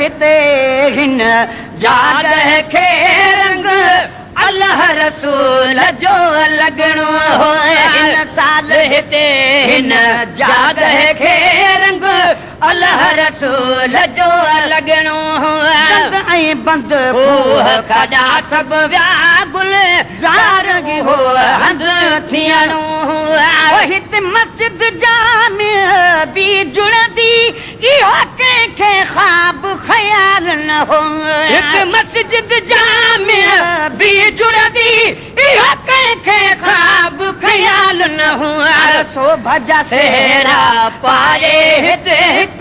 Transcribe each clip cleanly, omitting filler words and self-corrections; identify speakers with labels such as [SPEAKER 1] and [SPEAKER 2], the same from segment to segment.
[SPEAKER 1] هتي هن جاڳهه کي رنگ الله رسول جو لڳڻو هو. هن سال هتي هن جاڳهه کي رنگ الله رسول جو لڳڻو هو. بند ۽ بند کوهه کڏا سڀ ويا گل زار اهو هنڌ ٿيڻو هو. هت مسجد جامع به جڙندي اهو ڪنهن کي خواب خيال نه هو. هت مسجد جامع به جڙندي اهو ڪنهن کي خواب خيال نه هو. سوڀ جا سهرا پائي هت هڪ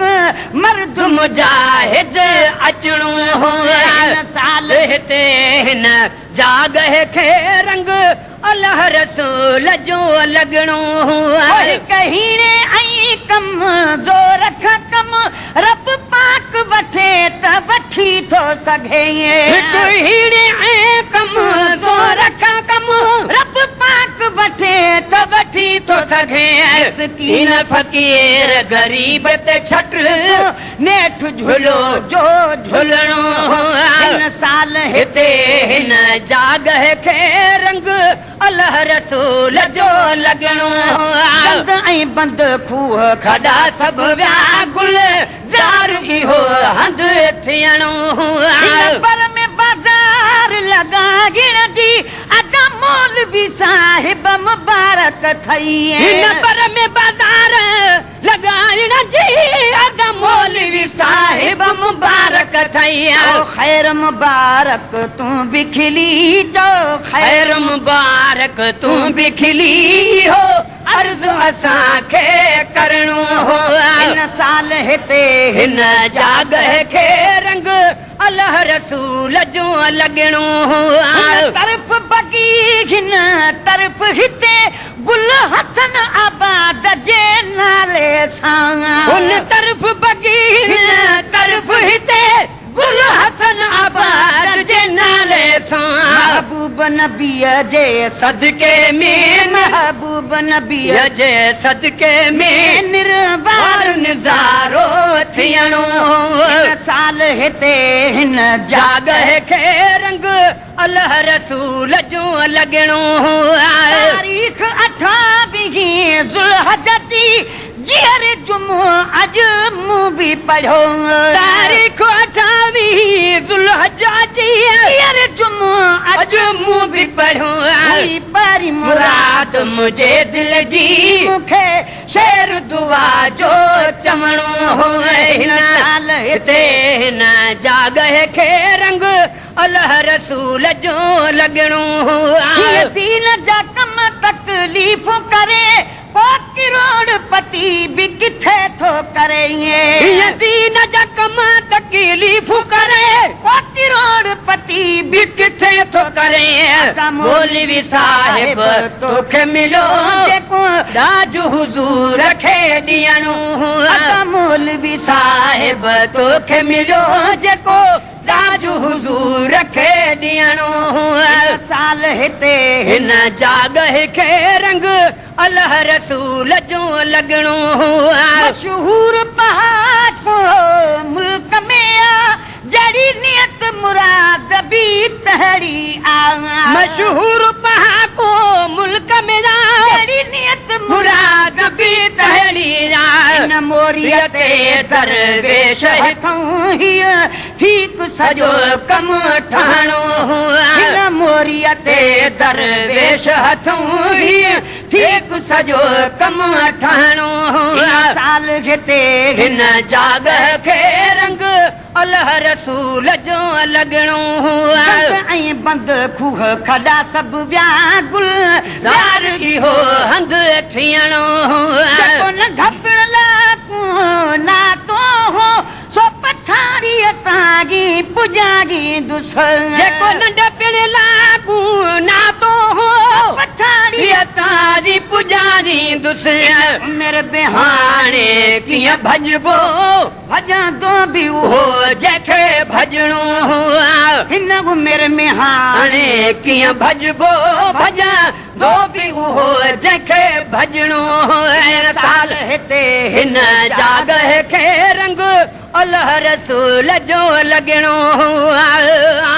[SPEAKER 1] مرد مجاهد اچڻو هو. هن سال هتي هن جاڳهه کي رنگ الله رسول جو لڳڻو هو. هڪ هيڻي ۽ ڪم زور کان ڪم رب پاڪ وٺي ته وٺي ٿو سگهي. هڪ هيڻي ۽ ڪم زور کان ڪم رب پاڪ وٺي ته وٺي ٿو سگهي. مسڪين فقير غريب تي ڇٽ نيٺ جهلو جو جهلڻو هو. هن سال هتي هن جاڳهه کي رنگ الله رسول جو لڳڻو هو. گند ۽ بند کوهه کڏا سڀ ويا گل زار اهو هنڌ ٿيڻو هو. هن بر ۾ بازار لڳائڻ جي ادا مولوي صاحب مبارڪ ٿئي. هن بر ۾ بازار لڳائڻ جي ادا مولوي صاحب مبارڪ ٿئي. او خير مبارڪ تون به کلي چئو خير مبارڪ تون به کلي اهو عرض اسان کي ڪرڻو هو. هن سال هتي هن جاڳهه کي رنگ الله رسول جو لڳڻو هو. هن طرف بغي هن طرف هتي گل حسن آباد جي نالي سان. هن طرف بغي هن طرف هتي گل حسن آباد جي نالي سان. محبوب نبيء جي صدقي ۾. محبوب نبيء جي صدقي ۾. نروار نظارو ٿيڻو هو. هن سال هتي هن جاڳهه کي رنگ الله رسول جو لڳڻو هو. تاريخ اٺاويهين ذوالحج تي جيئري جمعو اڄ مون به پڙهيو. تاريخ اٺاويهين ذوالحج جي جيئري جمعو اڄ مون به پڙهيو. هئي پرين مراد منهنجي دل جي مون کي شعر دعا جو چوڻو هو. هن سال هتي هن جاڳهه کي رنگ الله رسول جو لڳڻو هو. هيء دين جا ڪم تڪليفون ڪري ڪو ڪروڙ پتي به ڪٿي ٿو ڪري. هيء دين جا ڪم تڪليفون ڪري ڪو ڪروڙ پتي به ڪٿي ٿو ڪري. مولوي صاحب توکي مليو جيڪو ڏاج حضور کي ڏيڻو هو. مولوي صاحب توکي مليو جيڪو تاج حضور کي ڏيڻو هو. هن سال هتي هن جاڳهه کي رنگ الله رسول جو لڳڻو هو. مشهور پهاڪو ملڪ ۾ آ، جهڙي نيت مراد به تهڙي آ. مشهور پهاڪو ملڪ ۾ آ، جهڙي نيت مراد به تهڙي آ. هن موريء تي درويش هٿئون هيء ٺيڪ سڄو ڪم ٺهڻو هو. هن موريء تي درويش هٿئون هيء ٺيڪ سڄو ڪم ٺهڻو هو. هن سال هتي هن جاڳهه کي رنگ الله رسول جو لڳڻو هو. بند ۽ بند کوهه کڏا سڀ ويا گل زار اهو هنڌ ٿيڻو هو. جيڪو ننڍپڻ لاء ناتو هو سو پڇاڙيء تائين پڄائيندس. جيڪو ننڍپڻ لاڳو ناتو هو. پڇاڙيء تائين پڄائيندس. عمر به هاڻي ڪيئن ڀڄبو. ڀڄندو به اهو جنهن کي ڀڄڻو هو. هن عمر ۾ هاڻي ڪيئن ڀڄبو. ڀڄندو به اهو جنهن کي ڀڄڻو هو. هن سال هتي هن جاڳهه کي رنگ الله رسول جو لڳڻو.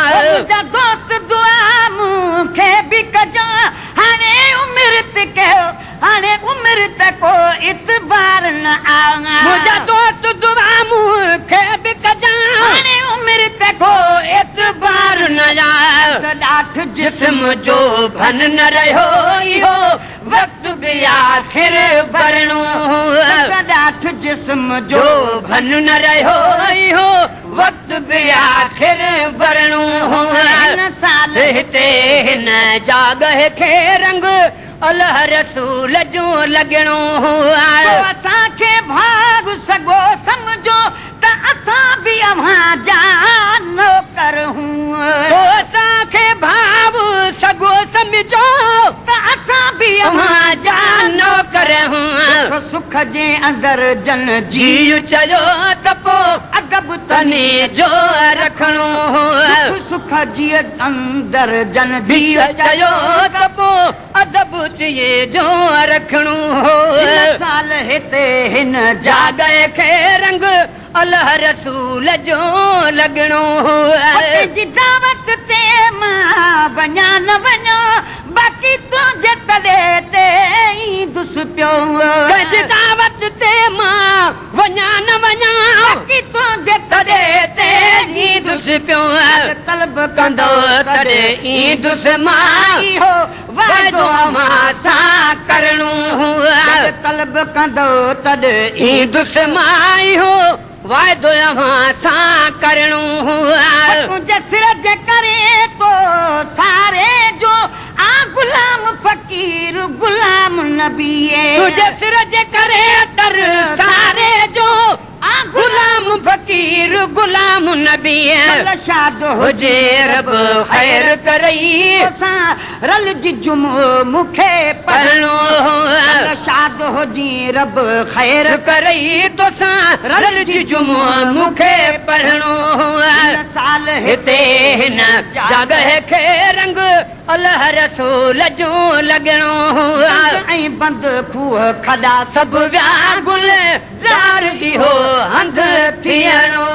[SPEAKER 2] منهنجا دوست دعا مون کي به ڪجو، هاڻي عمر تي ڪيو، هاڻي عمر ته ڪو اعتبار نه آ.
[SPEAKER 1] منهنجا دوست دعا مون کي به ڪجان،
[SPEAKER 2] هاڻي عمر ته
[SPEAKER 1] ڪو اعتبار نه آ.
[SPEAKER 2] ته ڏاٺ
[SPEAKER 1] جسم جو ڀن نه رهيو، اهو وقت به آخر ورڻو.
[SPEAKER 2] ته ڏاٺ جسم
[SPEAKER 1] جو ڀن نه رهيو، اهو وقت به آخر ورڻو.
[SPEAKER 2] هن سال
[SPEAKER 1] هتي هن جاڳ کي رنگ الله رسول جو لڳڻو.
[SPEAKER 2] اسان کي ڀاڳ سگهو سمجهو ته اسان به اوهان جا نوڪر هون.
[SPEAKER 1] اسان کي ڀاو سگهو سمجهو
[SPEAKER 2] ته اسان به
[SPEAKER 1] اوهان جا نوڪر هون.
[SPEAKER 2] سک جي اندر جن
[SPEAKER 1] جيءُ چيو ته پوءِ
[SPEAKER 2] ادب
[SPEAKER 1] تني جو رکڻو.
[SPEAKER 2] سک جي اندر جن
[SPEAKER 1] جيءُ چيو ته پوءِ ادب ٿئي جو رکڻو.
[SPEAKER 2] سال هتي هن
[SPEAKER 1] جاڳ کي رنگ الله رسول جو لڳڻو.
[SPEAKER 2] جي دعوت تي مان وڃان نه وڃان، باقي تنهنجي تڏي تي ايندس پيو.
[SPEAKER 1] ڪنهن جي دعوت تي مان وڃان نه وڃان،
[SPEAKER 2] باقي تنهنجي
[SPEAKER 1] تڏي تي ايندس پيو.
[SPEAKER 2] طلب
[SPEAKER 1] ڪندو تڏهن ايندس مان،
[SPEAKER 2] اهو
[SPEAKER 1] واعدو اوهان سان ڪرڻو.
[SPEAKER 2] طلب ڪندو تڏهن
[SPEAKER 1] ايندس مان، اهو واعدو اوهان سان ڪرڻو.
[SPEAKER 2] تنهنجي سر جي ڪري تو ساري جو آ غلام فقير غلام نبي.
[SPEAKER 1] تنهنجي سر جي ڪري تر ساري جو
[SPEAKER 2] آ
[SPEAKER 1] غلام فقير غلام نبي.
[SPEAKER 2] شاد
[SPEAKER 1] هجي رب خير ڪرئي،
[SPEAKER 2] سان رل جي جمعو مون کي
[SPEAKER 1] پڙهڻو.
[SPEAKER 2] شاد هجي رب خير
[SPEAKER 1] ڪرئي، توسان رل جي جمعو مون کي پڙهڻو.
[SPEAKER 2] سال
[SPEAKER 1] هتي هن جاڳ کي رنگ الله رسول جو لڳڻو.
[SPEAKER 2] ۽ بند کوهه کڏا
[SPEAKER 1] سڀ ويا گل زار، اهو هنڌ ٿيڻو.